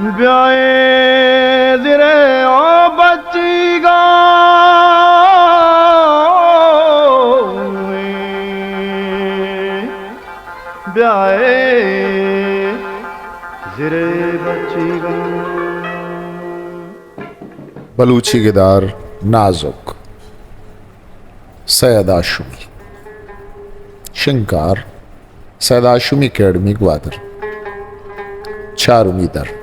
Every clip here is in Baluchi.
بیائے زرے او بچیگاں، بیائے زرے بچیگاں۔ بلوچی گدار نازک، سید ہاشمی۔ شنگکار، سید ہاشمی اکیڈمی گوادر۔ چارمی در۔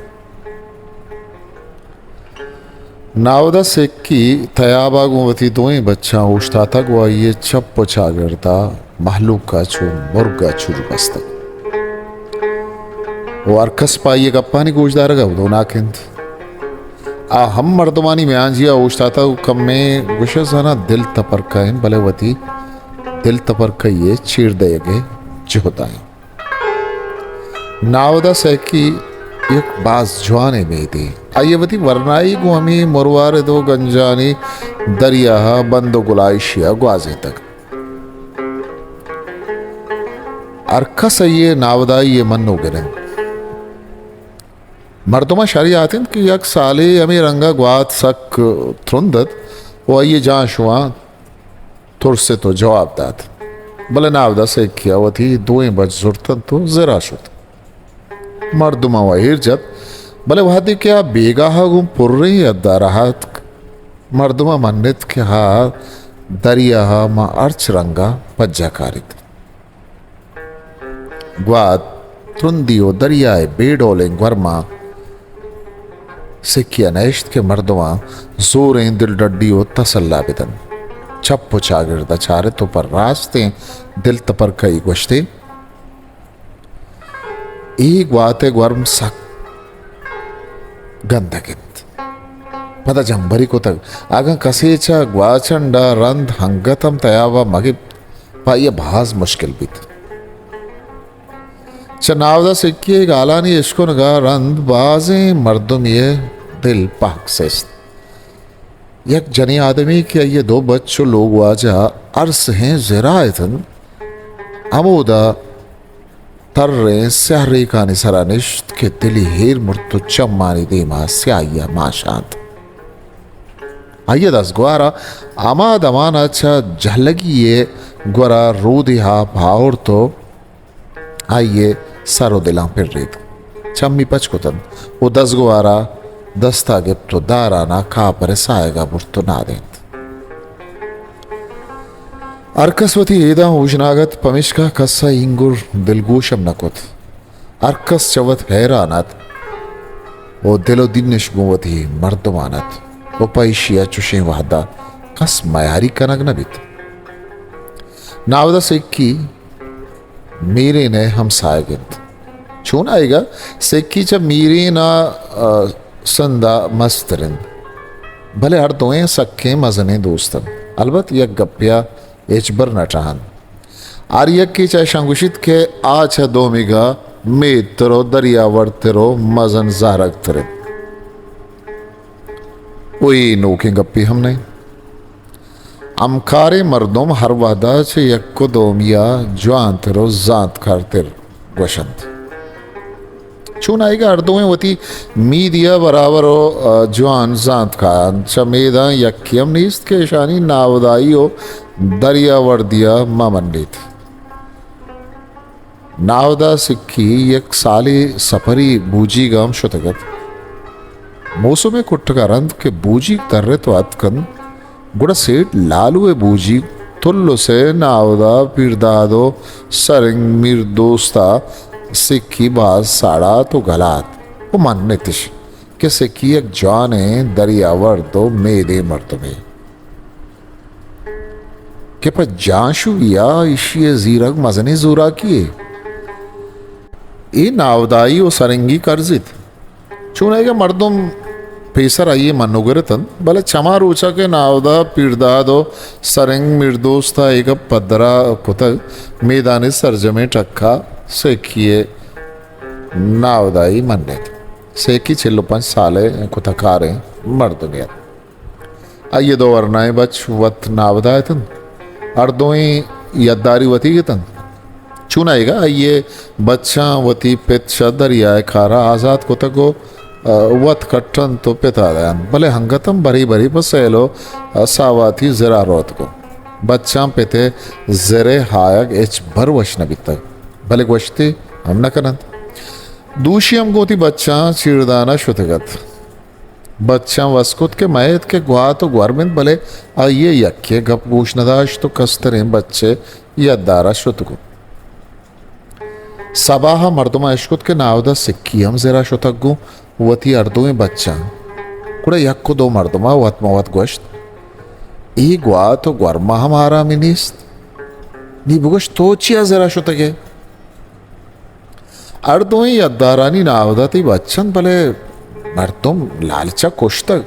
ناودا سیکی تیابا گوں وتی دوئیں بچاں اوشتاتگ و آئی ء چپ و چاگردا مہلوک ء چو مرگ ء چر بستگ و ہرکس پہ آئی ء گپانی گوشدارگ ء ہودوناک انت۔ آ ہم مردمانی میانجی ء اوشتاتگ و کمیں گوشہ زاناں دل تپرکہ انت، بلے وتی دل تپرکہی ء چیر دئیگ ء جہد ء انت۔ ناودا سیکی یک باز جوانیں میدے۔ آئی ء وتی ورنائی گوں ہمے مروارد و گنجانی دریا ء بند و گلائشی ء گوازینتگ۔ ہرکس آئی ء ناودائی ء منوگر انت۔ مردماں شریات انت کہ یک سالے ہمے رنگ ء گوات سک ترند ات و آئی ء جان شواں ترست و جواب دات، بلے ناودا سیکی ء وتی دوئیں بچ زرتنت و زرا شت۔ مردماں و ایر جت، بلے وہدے کہ آ بیگاہ ء گوں پریں یدار ء اتک، مردماں منت کہ آ دریا ء ماں ہرچ رنگ ء پجا کاریت۔ گوات ترندی و دریائے بے ڈولیں گورماں سکیا نئشت کہ مردماں زوریں دلڈڈی و تسلا بدنت۔ چپ و چاگرد ء چارت و پر راستیں دل تپرکئی گوشتی، اے گوات ء گورم سک گندگ انت۔ پدا جمبری کتگ۔ اگاں کسے چہ گواچنڈ ء رند ہنگت ہم تیاب ء مہ گپت، پہ آئی ء باز مشکل بیت۔ چہ ناودا سکی ء گالانی اشکنگ ء رند بازیں مردمی ء دل پہک سست۔ یک جنیں آدمی کہ آئی ء دو بچ و لوگواجہ ارسہیں زرا اتنت، ہمودا تریں سیاہ ریکانی سرا نشت کہ دلی ہیر مرت و چمانی دیما سیاہی ء ماشانت۔ آئی ء دزگوارا ہما دمانا چہ جہلگی ء گورا رودے آپ آورت و آئی ء سر و دلاں پریت، چمی پچ کتنت و دزگوارا دستا گپت و دارانا کاپر ء ساہگا برت و نادینت۔ ہر کس وتی ایداں اوژناگ ات، پمیشکا کس ء اینگر دلگوش ہم نہ کت۔ ہر کس چہ وت حیران ات و دل و دینش گوں وتی مردمان ات و پہ ایشی ء چشیں وہدا کس میاری کنگ نہ بیت۔ ناودا سکی میرین ء ہمساہگ انت۔ چونائیگا سکی چہ میرین ء، ء، سندا مستر انت، بلے ہر دوئیں سکیں مزنیں دوست انت۔ البت یک گپے ء ہچبر نہ ٹہنت۔ ہر یکے چہ اشاں گوشیت کہ آ چہ دومیگا میدتر و دریاورتر و مزن زہرگتر انت۔ و اے نوکیں گپے ہم نہ انت۔ ہمکاریں مردم ہر وہدا چہ یک و دومیا جوانتر و زانتکارتر گوشنت۔ چونائیگا ہر دوئیں وتی میدیا برابر و، آ، جوان زانتکار انت۔ چہ میداں یکے ہم نیست کہ اشانی ناودائی و دریاوردیا مہ منیت۔ ناودا سکی یک سالے سپری بوجیگا ہم شتگ ات۔ موسم ء کٹگا رند کہ بوجیگ ترت و اتکنت، گڑا سیٹھ لالو ء بوجیگ تلس ء ناودا پیرداد و سرنگ میر دوستا سکی باز ساڑات و گلات و منتش کہ سکی یک جوانیں دریاورد و میدیں مردمے۔ کہ پہ جانشویا ایشی ء زیرگ مزنیں زوراکی یے۔ اے ناودائی و سرنگی کرزیت۔ چونائیگا مردم پیسر آئی ء منوگر اتنت، بلے چما روچا کہ ناودا پیرداد و سرنگ میردوستا اے گپ پدرا کتگ، میدانی سرجمیں ٹکا سیکی ء ناودائی منیت۔ سیکی چل و پنچ سال ء کتہ کاریں مردمے ات۔ آئی ء دو ورنائیں بچ وت ناودا اتنت۔ ہر دوئیں یداری وتیگ اتنت۔ چونائیگا آئی ء بچاں وتی پت شہ دریائے کارا آزات کتگ و ء، وت کٹنت و پتا دئینت، بلے انگت ہم بری بری پہ سیل و، ء، ساواتی زرا روت گوں۔ بچاں پت ء زر ء ہایگ ہچبر وش نہ بیتگ، بلے گوشتے ہم نہ کننت۔ دوشی ہم گوں وتی بچاں چیردان ء شتگ ات۔ بچاں وس کت کہ مئیت کہ گوات و گورم انت، بلے آئی ء یکے ء گپ گوش نہ داشت و کستریں بچ ء یدار ء شت گوں۔ سباہ ء مردماں اشکت کہ ناودا سکی ہم زرا شتگ گوں وتی ہر دوئیں بچاں۔ گڑا یک و دو مردماں وت مہ وت گوشت، اے گوات و گورما ہم آرامی نیست۔ نی بگوش تو چیا زرا شتگ ئے؟ ہر دوئیں یدارانی ناودا تئی بچ انت، بلے مردم لالچا کشتگ۔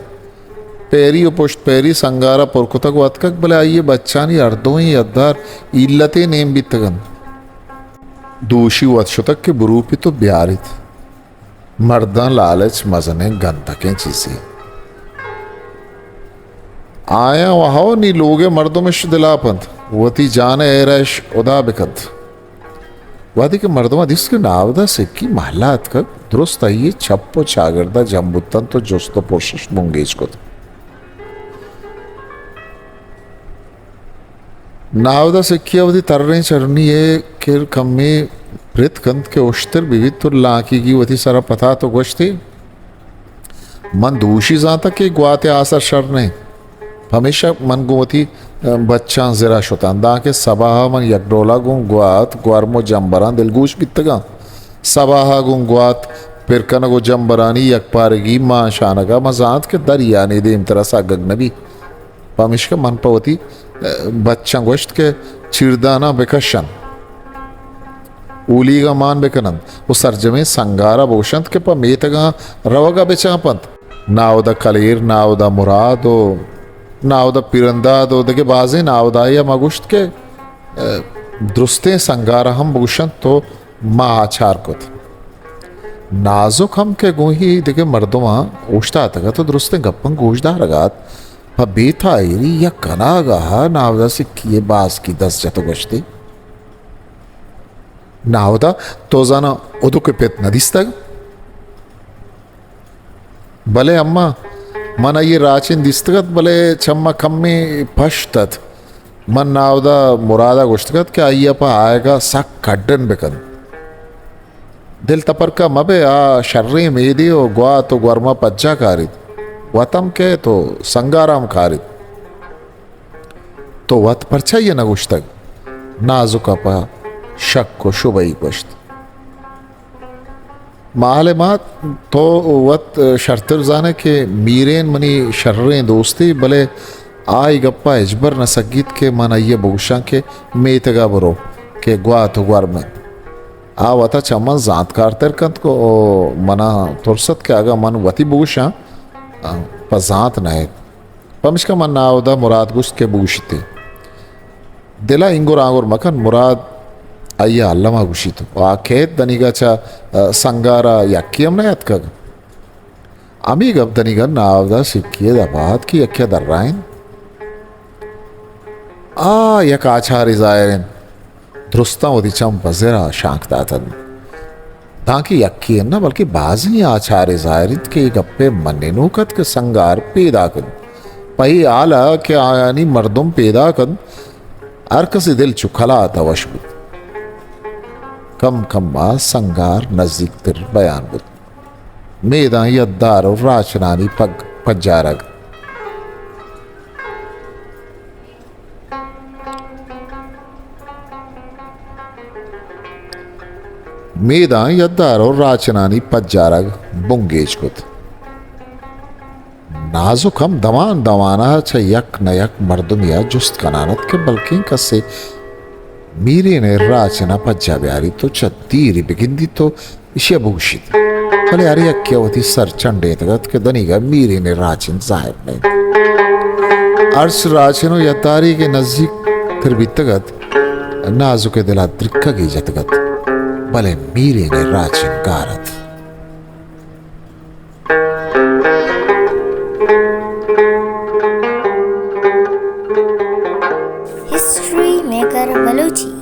پیری و پشت پیری سنگارا پر کتگ و اتکگ، بلے آئی ء بچانی ہر دوئیں یدار ایلتے نیم بیتگ انت۔ دوشی وت شتگ کہ بروپیت و بیاریت۔ مرداں لالچ مزنیں گندکیں چیزے۔ آیاں و ہو نی لوگ ء مردمش دلاپ انت، وتی جان ء ہیرا اش ہدا بکنت۔ وہدے کہ مردماں دیست کہ ناودا سکی مہلا اتکگ، درست آئی ء چپ و چاگردا جم بوت انت و جست و پرسش بنگیج کت۔ ناودا سکی ء وتی تریں چرنی ء کر کمے پرت کنت کہ اشتر بہ بیت و لانکیگی وتی سرا پتات و گوشتی، من دوشی زانتگ کہ گوات ء آسر شر نہ انت، پمیشا من گوں وتی، ء، بچاں زرا شتاں، دانکہ سباہ ء من یک ڈولا گوں گوات، گورم و جمبراں دلگوش بیتگاں۔ سباہ ء گوں گوات پر کنگ و جمبرانی یک پارگی مان شانگ ء من زانت کہ دریانی دیمترا سگگ نہ بیت۔ پمیشکا من پہ وتی، ء، بچاں گوشت کہ چیرداناں بکش انت، اولیگاں مان بکن انت و سرجمیں سنگار ء بگوش انت کہ پہ میتگاں روگ ء بچاپ انت۔ ناودا کلیر، ناودا مراد و ناودا پیرنداد و دگہ بازیں ناودائی ء ما گوشت کہ، ء، درستیں سنگار ء ہم بگوش انت و ما آچار کت۔ نازک ہم کہ گوں اے دگہ مردماں اوشتاتگ ات و درستیں گپاں گوش دارگ ء ات، پہ بے تاہیری یک اناگاہ ء ناودا سکی ء باسکی دست جت و گوشتی، ناودا تو زاناں ہدک ء پت نہ دیستگ؟ بلے اماں، من آئی ء راچین دیستگ ات، بلے چما کمے پشت ات۔ من ناودا مراد ء گوشتگ ات کہ آئی ء پہ آیگ ء سک کڈن بکن۔ دل تپرکہ مہ بئے، آ شریں میدے و گوات و گورما پجا کاریت۔ وت ہم کئیت و سنگارا ہم کاریت۔ تو وت پرچا آئی ء نہ گوشتگ؟ نازک ء پہ شک و شبہی گوشت۔ ماہل ء مات، تو وت شرتر زانئے کہ میرین منی شریں دوستے، بلے آ اے گپا ہچبر نہ سگیت کہ من آئی ء بگوشاں کہ میتگ ء برو کہ گوات و گورم انت۔ آ وتا چہ من زانتکارتر کنت و منا ترس ات کہ اگاں من وتی بگوشاں، پہ زانت نئیت۔ پمشکا من ناہدا مراد گوشت کہ بگوشیت ئے۔ دل ء اینگر آنگر مکن، مراد آئی ء الم ء گوشیت۔ آ کئیت دنیگا چہ، ء، سنگار ء یکے ہم نہ اتکگ۔ ہمے گپ دنیگا ناہدا سکی ء دپ ء ات کہ یکے ء درائینت۔ آ یک آچارے ظاہر انت۔ درستاں وتی چم پہ زر ء شانک دات انت۔ دانکہ یکے انت نہ بلکہ بازیں آچارے ظاہر انت کہ اے گپ ء منینوک ات کہ سنگار پیداک انت۔ پہ اے حال ء کہ آیانی مردم پیداک انت، ہر کسی دل چو کلات ء وش بوت۔ کم کم ء سنگار نزیک تر بیان بوت۔ میداں یدار و راچنانی پگ پجارگ۔ میداں یدار و راچنانی پجارگ بنگیج کت۔ نازک ہم دمان دمان ء چہ یک نہ یک مردمے ء جست کنان ات کہ بلکیں کسے میرین ء راچن ء پجا بیاریت و چہ دیری بگندیت و ایشی ء بگوشیت، بلے ہر یکے ء وتی سر چنڈینتگ ات کہ دنیگا میرین ء راچن ظاہر نہ انت۔ ہرچ راچن و یداری کہ نزیک تر بیتگ ات، نازک ء دل ء درکگے جتگ ات، بلے میرین ء راچن گار ات۔ History maker Balochi.